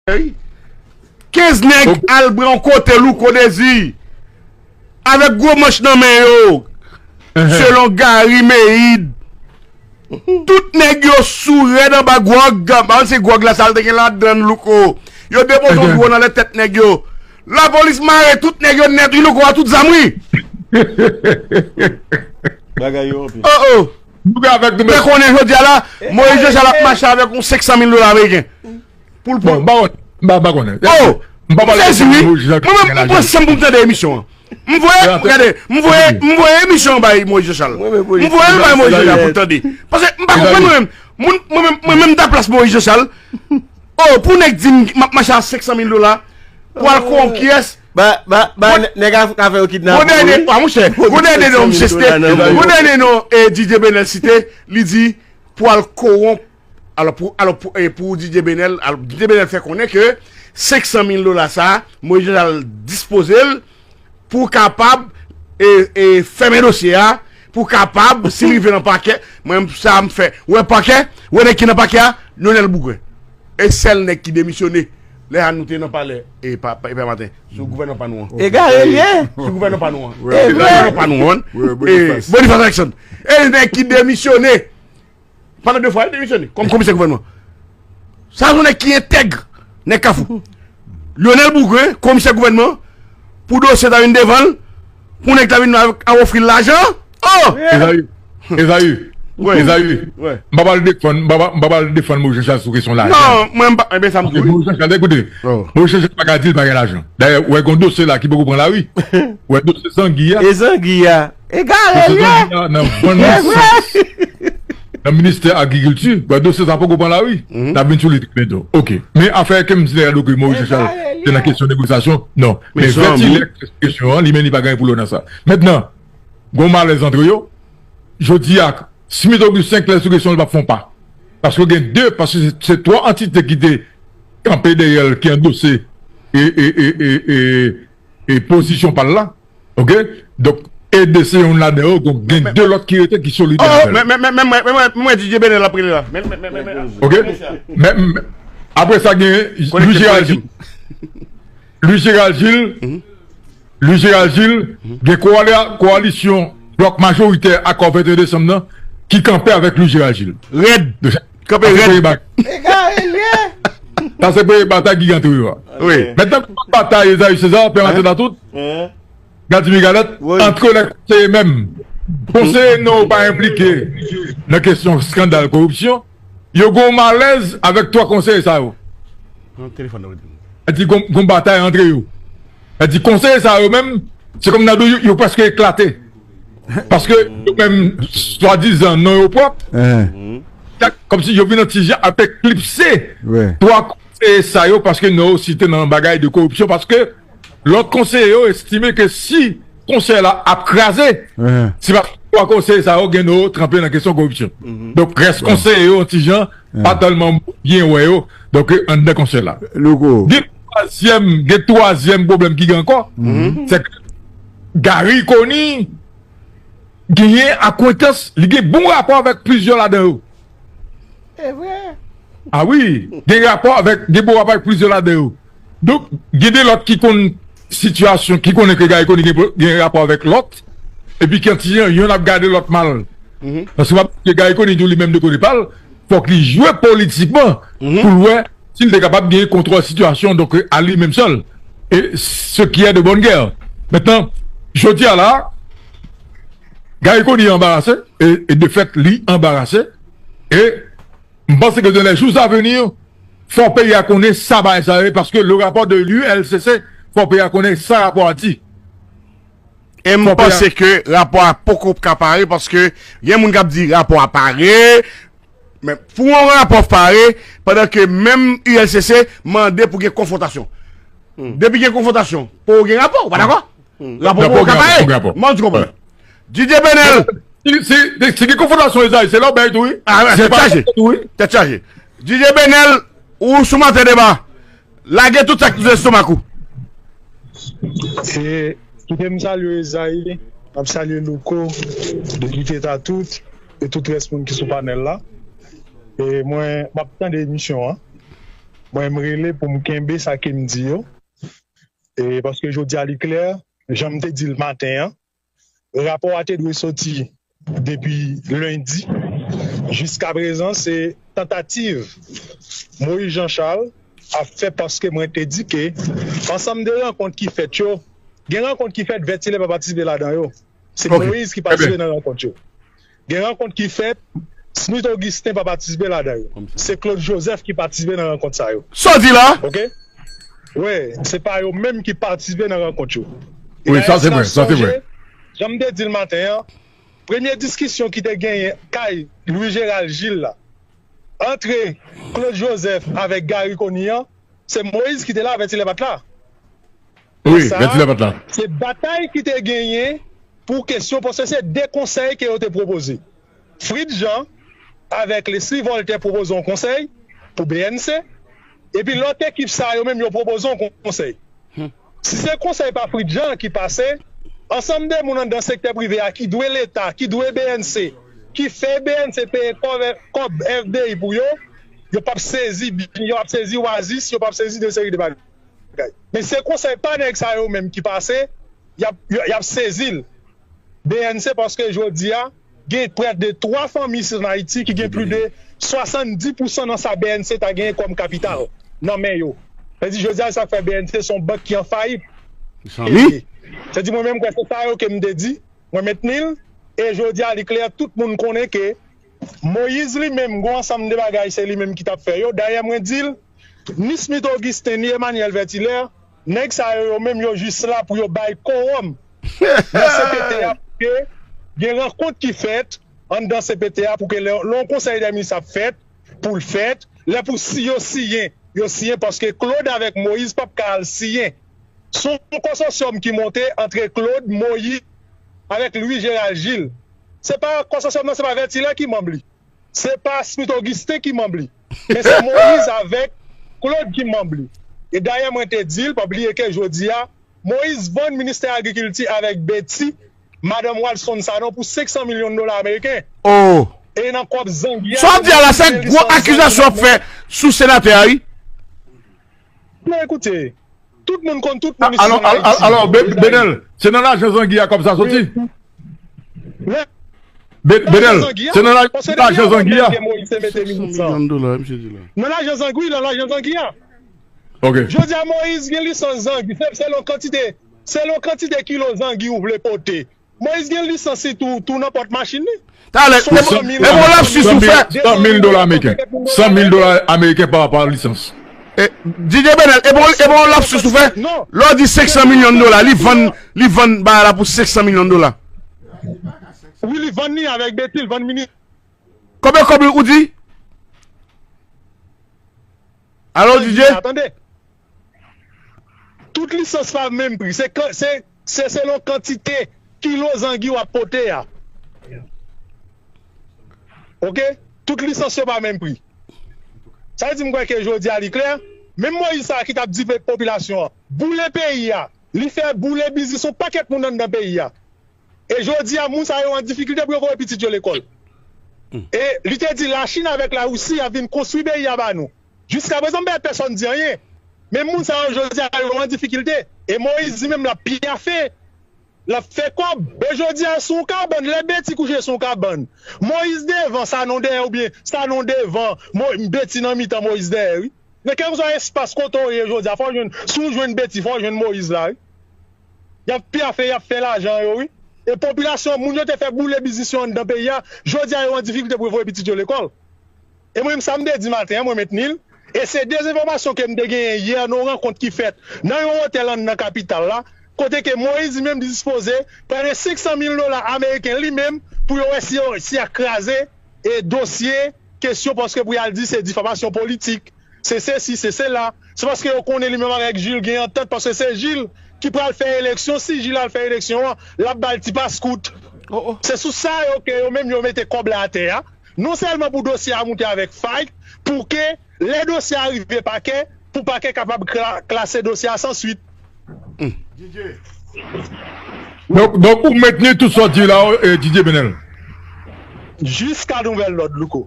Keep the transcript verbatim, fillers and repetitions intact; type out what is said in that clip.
Kenz nèg al pran yon kote Louko Dezi avèk gwo manch nan men yo, selon Gary Meïd. Tout nèg yo sou rèd anba gwòg. M pa konn si gwòg la sa l te gen ladann Louko. Yo depoze yon dwòn anlè tèt nèg yo. Lapolis mare tout nèg yo nèt, wi, Louko a tout zam, wi. Bagay yo anpil. Oh, oh. Nou gen avèk nou, men konnen jodi a la, Moïse Jean Charles ap mache avèk yon senk san mil dola ameriken. Pou l pran. Bon, ba wè. M pa, m pa konnen. Oh! M pa pale de Moïse Jean Charles. Mwen menm, m pran san m pou m tande emisyon an. M voye, gade, m voye, m voye emisyon an bay Moïse Jean Charles. M voye l bay Moïse Jean Charles pou l tande. Paske m pa konprann mwen menm. Moun, mwen menm, mwen menm ta plas Moïse Jean Charles. Oh, pou nèg di m m ap mache a senk san mil dola pou al kowonp kiyès? Ba, ba, ba, nèg a ka fè yo kidnape. Gwo dènye, a monchè, gwo dènye non misye site, gwo dènye non, eh, Didier Benel site, li di pou al kowonp. Alò, pou, alò, pou, eh, pou Didier Benel, alò, Didier Benel fè konnen ke senk san mil dola sa a, Moïse Jean Charles dispoze l pou kapab, eh, eh, fèmen dosye a, pou kapab, si l rive nan pakè, mwen, sa m fè. Ou wè pakè, ou wè nèg ki nan pakè a, Lyonel Bougre. E sèl nèg ki demisyone lè a nou te nan palè, e pa, pa, e pa maten, sou gouvènman pa nou an. Egare l ye. Sou gouvènman pa nou an. Sou gouvènman pa nou an. E Boniface Alexandre. E nèg ki demisyone. Pandan de fwa, li demisyone kòm komisè gouvènman. Sa se yon nèg ki entèg, nèg Kafou. Lyonel Bougre, komisè gouvènman, pou dosye ta vin devan l, pou nèg ta vin a ofri l lajan. Oh! Ezayi, Ezayi, Ezayi, m pa pral defann, m pa pral defann Moïse Jean Charles sou kesyon lajan. Non, mwen m pa, enben sa m di. Moïse Jean Charles, ekoute, Moïse Jean Charles pa ka di l pa gen lajan. Dayè, ou wè gen yon dosye la ki poko pran lari. Ou wè dosye zangi a. E zangi a. Egare l ye. Nan bann lisans nan ministè agrikilti, dosye sa poko pran lari. N ap vin sou li trè byento. Oke. Men afè ke m di nèg la ke Moïse Jean Charles te nan kesyon negosyasyon, non. Men vètilè kesyon an, li menm li pa gen pou l nan sa. Mentnan, gon malèz antre yo. Jodi a, Smith Augustin klè sou kesyon, li p ap fè yon pa. Paske gen de, paske se twa antite ki te kanpe dèyè l, ki andose e, e, e, e, e, e pozisyon pa l la. Oke? Donk, e de se youn ladan yo, donk gen de lòt ki rete ki solidè avè l. Men, men, men, men, men, men, men, men, Didier Benel ap rele la. Men, men, men, men, men. Oke? Men, men, apre sa, gen Louis Gérald Gilles. Louis Gérald Gilles, Louis Gérald Gilles, gen kowali-, kowalisyon blòk majoritè akò venteyen desanm nan ki kanpe avèk Louis Gérald Gilles. Rèd. Kanpe rèd. Egare l ye. Sa se premye batay ki gen antre yo a. Wi. Mentnan, batay Ezayi César, Pè Maten nan tout, Vladimir Galette, antre lè konseye menm. Konseye nou pa enplike nan kesyon eskandal koripsyon. Yo gen yon malèz avèk twa konseye sa yo. Nan telefòn nan. Sa di gon, gon batay antre yo. Sa di konseye sa yo menm, se kòm nan do yo, yo prèske eklate. Paske yo menm, swadizan, non yo pwòp. Kòmsi yo vin nan ti jan ap eklipse twa konseye sa yo, paske non yo site nan bagay de koripsyon, paske lòt konseye yo estime ke si konsèy la ap kraze, se paske twa konseye sa yo gen non yo tranpe nan kesyon koripsyon. Donk, rès konseye yo, yon ti jan, pa tèlman byen wè yo, donk, anndan konsèy la. Gen twazyèm, gen twazyèm pwoblèm ki gen ankò, se ke Garry Conille genyen akwentans, li gen bon rapò avèk plizyè ladan yo. E vre. A wi, gen rapò avèk, gen bon rapò avèk plizyè ladan yo. Donk, gen de lòt ki konn sitiyasyon, ki konnen ke Garry Conille gen, gen rapò avèk lòt, epi ki yon ti jan, yonn ap gade lòt mal. Paske w ap ke Garry Conille tou li menm de kote pa l, fòk li jwe politikman pou l wè si l te kapab gen kontwòl sitiyasyon, donk, a li menm sèl. E ce qui est de bonne guerre. Mentnan, jodi a la, Garry Conille anbarase, e, e de fèt, li anbarase, e m panse ke dans les jours à venir, fò peyi a konnen sa bagay sa ye, paske le rapport de l'U L C C, fò peyi a konnen sa rapò a di. E m panse ke rapò a poko ka pare, paske gen moun k ap di rapò a pare, men pou yon rapò pare, pandan ke menm U L C C mande pou gen konfwontasyon. Depi gen konfwontasyon, poko gen rapò, ou pa dakò? Rapò poko ka pare. Mwen di konprann. Didier Benel. Si, si, si gen konfwontasyon, Ezayi, se lè w bay tou, wi. A, tèt chaje. Tèt chaje. Didier Benel, ou sou Maten Deba. Lage tout sa ki sou lestomak ou. E, kite m salye Ezayi, m ap salye Louko, Depite Tatout, e tout rès moun ki sou panèl la. E mwen, m ap tande emisyon an. Mwen, m rele pou m kenbe sa ke m di yo. E paske jodi a li klè, jan m te di l maten an, rapò a te dwe soti depi lendi. Jiska prezan, se tantativ Moïse Jean Charles ap fè paske mwen te di ke ansanm de rankont ki fèt yo, gen rankont ki fèt Vètilè pa patisipe ladan yo. Se Moïse ki patisipe nan rankont yo. Gen rankont ki fèt, Smith Augustin pa patisipe ladan yo. Se Claude Joseph ki patisipe nan rankont sa yo. Sa w di la? Ok? Wi, se pa yo menm ki patisipe nan rankont yo. Wi, sa se vre, sa se vre. Jan m te di l maten an, premye diskisyon ki te genyen kay Louis Gérald Gilles la, antre Claude Joseph avèk Garry Conille an, se Moïse ki te la, Vètilè pa t la. Wi, Vètilè pa t la. Se batay ki te genyen pou kesyon, paske se de konsèy ke yo te pwopoze. Fritz Jean avèk Leslie Voltaire pwopoze yon konsèy pou B N C, epi lòt ekip sa yo menm yo pwopoze yon konsèy. Si se konsèy pa Fritz Jean ki pase, ansanm de moun anndan sektè prive a ki dwe Leta, ki dwe B N C, ki fè B N C peye kòb, kòb F B I pou yo, yo p ap sezi, yo p ap sezi Oasis, yo p ap sezi de seri de bagay. Men se konsèy pa nèg sa yo menm ki pase, y ap, y ap sezi l. B N C, paske jodi a, gen près de twa fanmi isit an Ayiti ki gen plis de swasanndis pousan nan sa B N C ta genyen kòm kapital nan men yo. Sa di, jodi a, sa k fè B N C se yon bank ki an fayit. Wi. Sa di, mwen menm, kwè se sa yo ke m te di, mwen mentni l, e jodi a, li klè, tout moun konnen ke Moïse li menm, gen yon ansanm de bagay, se li menm ki t ap fè yo. Dayè, mwen di l, ni Smith Augustin, ni Emmanuel Vertilaire, nèg sa yo, yo menm, yo jis la pou yo bay kowòm nan C P T a, pou ke gen rankont ki fèt anndan C P T a, pou ke lè, lè yon konsèy dè minis ap fèt, pou l fèt, lè pou si yo siyen, yo siyen, paske Claude avèk Moïse p ap ka al siyen. Se yon konsòsyòm ki monte antre Claude, Moïse, avèk Louis Gérald Gilles. Se pa konsòsyòm nan, se pa Vertilaire ki manm li. Se pa Smith Augustin ki manm li. Men se Moïse avèk Claude ki manm li. E dayè, mwen te di l, pa bliye ke jodi a, Moïse vann ministè agrikilti avèk Betty, madanm Walson Sanon, pou senk san milyon dola ameriken. Oh! E nan kòb zangi a, sa w ap di a la, se gwo akizasyon w ap fè sou senatè a, wi. Non, ekoute, tout moun konn tout moun isit an Ayiti. Alò, Be-, Benel, se nan lajan zangi a kòb sa soti? Be-, Benel, se nan la-, lajan zangi a? Nan lajan zangi, nan lajan zangi a. Ok. Jodi a, Moïse gen lisans zangi. Se, selon kantite, selon kantite kilo zangi ou vle pote. Moïse gen lisans li tou, tou nan pòt machin li. Talè, e bon, e bon lapsis ou fè. San mil dola ameriken. San mil dola ameriken pa rapò a lisans. E, D J Benel, e bon, e bon lapsis ou fè. Lè w di senk san milyon dola, li vann, li vann bagay la pou senk san milyon dola. Wi, li vann li avèk Betty, li vann mini. Konbyen kòb ou di? Alo, D J? Tande. Tout lisans pa menm pri. Se, se, se selon kantite kilo zangi w ap pote a. Ok? Tout lisans yo pa menm pri. Sa vle di m kwè ke jodi a li klè. Menm Moïse sa a ki t ap di pe-, popilasyon an, boule peyi a. Li fè boule biznis yon pakèt moun anndan peyi a. E jodi a, moun sa yo an difikilte pou yo voye pitit yo lekòl. E li te di Lachin avèk Larisi ap vin konstwi peyi a ba nou. Jiska prezan, m pa wè pèsonn di anyen. Men moun sa yo jodi a, yo an difikilte. E Moïse li menm l ap pyafe. L ap fè kòb. E jodi a, sou yon kabann, lè Betty kouche sou yon kabann, Moïse devan, Sanon dèyè, oubyen Sanon devan, Mo-, Betty nan mitan, Moïse dèyè, wi. Nan kèlkeswa espas kote w ye jodi a, fò w jwenn, si w jwenn Betty, fò w jwenn Moïse la, wi. Y ap pyafe, y ap fè lajan yo, wi. E popilasyon, moun yo te fè boule biznis yo anndan peyi a, jodi a, yo an difikilte pou yo voye pitit yo lekòl. E mwen menm, sa m te di maten an, mwen mentni l. E se dezenfòmasyon ke m te genyen yè nan yon rankont ki fèt nan yon otèl anndan kapital la, kote ke Moïse li menm dispoze pran senk san mil dola ameriken li menm pou yo wè si yo, si y a kraze e dosye kesyon, paske pou y al di se difamasyon politik, se sesi, se sela. Se paske yo konnen li menm avèk Jules gen antant, paske se Jules ki pral fè eleksyon. Si Jules al fè eleksyon an, l ap ba l ti paskout. Se sou sa yo ke yo menm yo mete kòb la atè a. Non sèlman pou dosye a moute avèk Fight, pou ke lè dosye a rive pakè, pou pakè kapab kla-, klase dosye a san swit. Donk, donk, ou mentni tout sa w di la, e, D J Benel? Jiska nouvèl lòd, Louko.